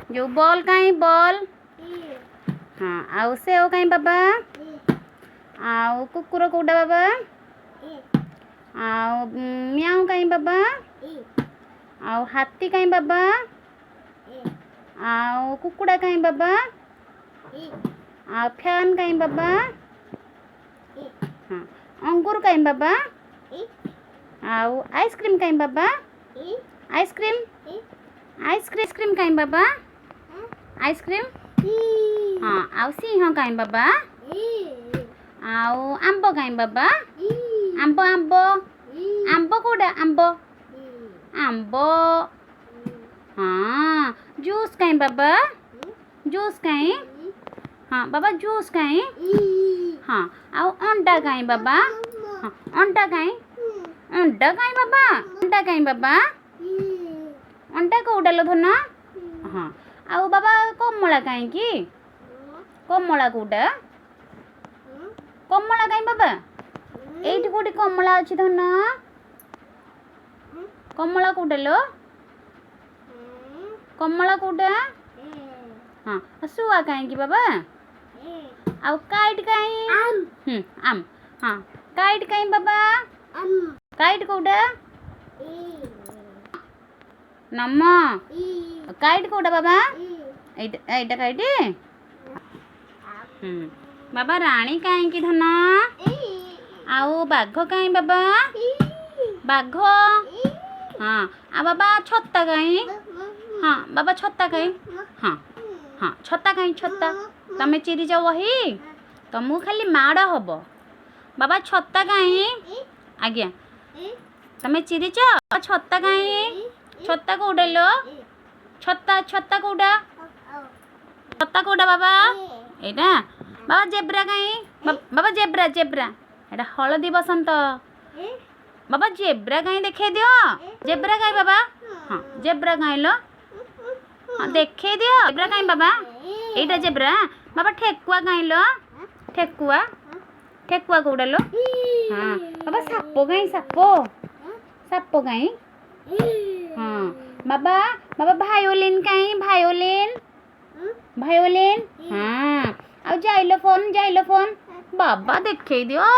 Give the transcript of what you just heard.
ଯେଉଁ ବଲ୍ କାହିଁ, ବଲ୍? ହଁ, ଆଉ ସେଓ କାହିଁ ବାବା? ଆଉ କୁକୁର କୋଉଟା ବାବା? ଆଉ ମିଆଁଉ କାହିଁ ବାବା? ଆଉ ହାତୀ କାହିଁ ବାବା? ଆଉ କୁକୁଡ଼ା କାହିଁ ବାବା? ଆଉ ଫ୍ୟାନ୍ କାହିଁ ବାବା? ହଁ, ଅଙ୍ଗୁର କାହିଁ ବାବା? ଆଉ ଆଇସ୍କ୍ରିମ୍ କାହିଁ ବାବା? ଆଇସ୍କ୍ରିମ୍, ଆଇସ୍କ୍ରିମ୍ କାହିଁ ବାବା? ଆଇସ୍କ୍ରିମ୍। ହଁ, ଆଉ ସିଂହ କାହିଁ ବାବା? ଆଉ ଆମ୍ବ କାହିଁ ବାବା? ଆମ୍ବ, ଆମ୍ବ, ଆମ୍ବ କୋଉଟା? ଆମ୍ବ, ଆମ୍ବ। ହଁ, ଜୁସ୍ କାହିଁ ବାବା? ଜୁସ୍ କାହିଁ? ହଁ ବାବା, ଜୁସ୍ କାହିଁ? ହଁ, ଆଉ ଅଣ୍ଡା କାହିଁ ବାବା? ହଁ, ଅଣ୍ଡା କାହିଁ? ଅଣ୍ଡା କାହିଁ ବାବା? ଅଣ୍ଡା କାହିଁ ବାବା? ଅଣ୍ଡା କୋଉଟା ଲୋ ଧନ? ହଁ, ଆଉ ବାବା, କମଳା କାହିଁକି? କମଳା କୋଉଟା? କମଳା କାହିଁ ବାବା? ଏଇଠି କୋଉଠି କମଳା ଅଛି ଧନ? କମଳା କୋଉଟା ଲୋ? କମଳା କୋଉଟା? ହଁ, ଶୁଆ କାହିଁକି ବାବା? ଆଉ କାଇଟ୍ କାହିଁ? ହୁଁ, ଆମ୍। ହଁ, କାଇଟ୍ କାହିଁ ବାବା? କାଇଟ୍ କୋଉଟା? ନମ, କାଇଟ୍ କୋଉଟା ବାବା? ଏଇଟା, ଏଇଟା କାଇଟ୍। ହୁଁ ବାବା, ରାଣୀ କାହିଁକି ଧନ? ଆଉ ବାଘ କାହିଁ ବାବା? ବାଘ। ହଁ, ଆଉ ବାବା, ଛତା କାହିଁ? ହଁ ବାବା, ଛତା କାହିଁ? ହଁ ହଁ, ଛତା କାହିଁ? ଛତା। ତମେ ଚିରିଛ ବହି, ତମକୁ ଖାଲି ମାଡ଼ ହବ। ବାବା, ଛତା କାହିଁ? ଆଜ୍ଞା, ତମେ ଚିରିଛ। ଛତା କାହିଁ? ଛତା କୋଉଟା ଲୋ? ଛତା, ଛତା କୋଉଟା? ଛତା କୋଉଟା ବାବା? ଏଇଟା। ବାବା, ଜେବ୍ରା କାହିଁ? ବାବା, ଜେବ୍ରା, ଜେବ୍ରା। ଏଇଟା ହଳଦୀ ବସନ୍ତ। ବାବା, ଜେବ୍ରା କାହିଁ? ଦେଖେଇ ଦିଅ। ଜେବ୍ରା କାହିଁ ବାବା? ହଁ, ଜେବ୍ରା କାହିଁ ଲୋ? ହଁ, ଦେଖେଇ ଦିଅ। ଜେବ୍ରା କାହିଁ ବାବା? ଏଇଟା ଜେବ୍ରା। ବାବା, ଠେକୁଆ କାହିଁ ଲୋ? ଠେକୁଆ, ଠେକୁଆ କୋଉଟା ଲୋ? ହଁ ବାବା, ସାପ କାହିଁ? ସାପ, ସାପ କାହିଁ? ହଁ ବାବା। ବାବା, ଭାୟୋଲିନ୍ କାହିଁ? Violin, violin. ହଁ, ଆଉ ଜାଇଲୋଫୋନ୍, ଜାଇଲୋଫୋନ୍ ବାବା, ଦେଖେଇ ଦିଅ।